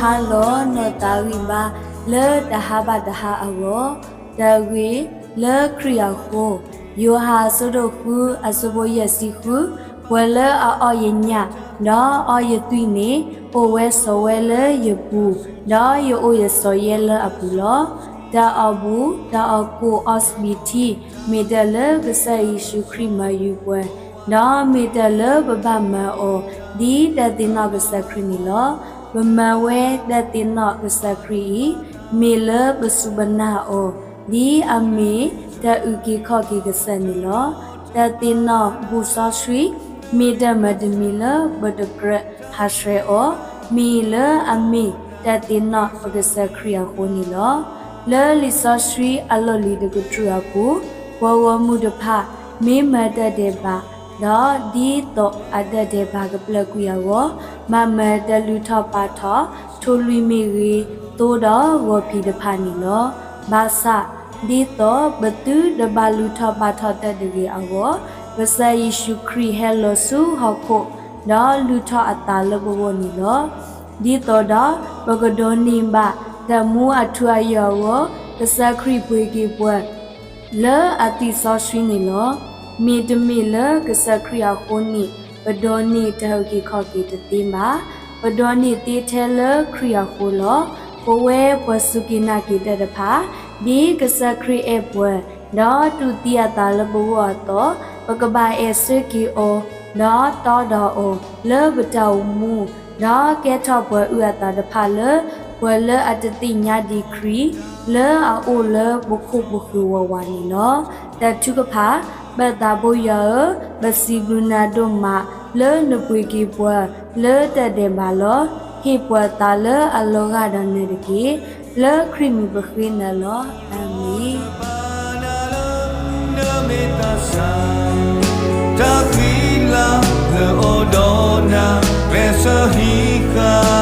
ဟါလီၤနီၢ်သးဂံၢ်ဘါ လၢတဟါဘၣ်တဟါအဂီၢ်, တၢ်ဂ့ၢ်လၢခရံာ်အဃိ, ယိၤဟၣ်အဆၢဒိၣ်ဃု အဆၢဖိယဲၢ်ဆံဃု, ပှၤလၢအအီၣ်ယညၣ်, ဒီးအီၣ်ယသွံၣ်န့ၣ်, အိၣ်ဝဲဆိးဝဲလၢယပူၤ, ဒီးယအိၣ်ယဆိးယဲလၢအပူၤလီၤ. တၢ်အီၣ်ဘူး တၢ်အီၣ်ကိၣ်အီစပံးထံ မ့ၢ်တၢ်လၢကစၢ်ယ့ၣ်ၡူးခရံာ်မၤယုၤပှၤ, ဒီးမ့ၢ်တၢ်လၢပဘၣ်မၤအီၤ ဒ်တၢ်သ့ၣ်နီၣ်ကစၢ်ခရံာ်န့ၣ်လီၤ. ပမၤဝဲတၢ်သ့ၣ်နီၣ်ကစၢ်ခရံာ်အံၤ မ့ၢ်လၢပစူၢ်ပနာ်အီၤ ဒ်အမ့ၢ်တၢ်အုၣ်က့ၤခီၣ်က့ၤကစၢ်န့ၣ်လီၤ. တၢ်သ့ၣ်နီၣ်ဘူၣ်စီဆှံ မ့ၢ်တၢ်မၤတမံၤလၢပတကြၢးဟးဆှဲးအီၤ, မ့ၢ်လၢအမ့ၢ်တၢ်သ့ၣ်နီၣ်ပကစၢ်ခရံာ်အဃိန့ၣ်လီၤ. လၢလံာ်စီဆှံအလီၢ်လံၤတကတြူၢ်အပူၤ, ပှၤဂီၢ်မုၢ်တဖၣ် မ့ၢ်မၤတၢ်ဒဲးဘး ဒီးဒ်သိးအတၢ်ဒဲးဘးကပျၢ်ကွံာ်အဂီၢ်, မၤမၤတၢ်လုၢ်ထီၣ်ပာ်ထီၣ် ထိၣ်လွံၢ်မ့ၢ်ဂ့ၤ, သိဒီးဂီၤဖံးတဖၣ်န့ၣ်လီၤ. ဘၣ်ဆၣ်, ဒ်သိးပသုတဘၣ်လုၢ်ထီၣ်ပာ်ထီၣ်တၢ်တဂ့ၤအဂီၢ်, ကစၢ်ယ့ၣ်ၡူးခရံာ်ဟဲလီၤဆူဟီၣ်ခိၣ်, ဒီးလုၢ်ထီၣ်အသးလၢပဂီၢ်န့ၣ်လီၤ. ဒ်သိးဒီးပကဒိးန့ၢ်ဘၣ်တၢ်မူအထူအယိာ်အဂီၢ်, ကစၢ်ခရံာ်ပှ့ၤက့ၤပှၤ လၢအသွံၣ်စီဆှံန့ၣ်လီၤ. မ့တမ့ၢ်လၢကစၢ်ခရံာ်အဃိန့ၣ် ပဒိးန့ၢ်တၢ်အုၣ်က့ၤခီၣ်က့ၤတသ့ဘၣ်. ပဒိးန့ၢ်သ့ထဲလၢခရံာ်အဃိလီၤ. ပဝဲပှၤစူၢ်က့ၤနာ်က့ၤတၢ်တဖၣ်, ဒ်ကစၢ်ခရံာ်အဲၣ်ပှၤ, ဒီးတူၢ်သံအသးလၢပဂီၢ်အသိး, ပကဘၣ်အဲၣ်ဆၢက့ၤအီၤ, ဒီးတီဒီးအီၤလၢပတၢ်အိၣ်မူ, ဒီးကဲထီၣ်ပှၤအုၣ်အသးတဖၣ်လၢ ပှၤလၢအတသ့ၣ်ညါဒံးခရံာ် လၢအအိၣ်လၢပခိၣ်ပဃၢၤဝးဝးန့ၣ်လီၤ. တၢ်ထုကဖၣ်, ပၢ်သးဘိယွၤဧၢ, ပစံးဘျုးနၤဒိၣ်မး လၢနပှ့ၤက့ၤပှၤလၢတၢ်ဒဲးဘးလီၤ. ဟ့ၣ်ပှၤသးလၢအလီၤဂာ်ဒီးနၤတက့ၢ်. လၢခရံာ်မံၤပဃ့နၤလီၤ. အၤမ့ၣ်. တၢ်ဃံလၤလၢအီၤဒီးနၤ, ကျဲးစၢးဟံးဃာ်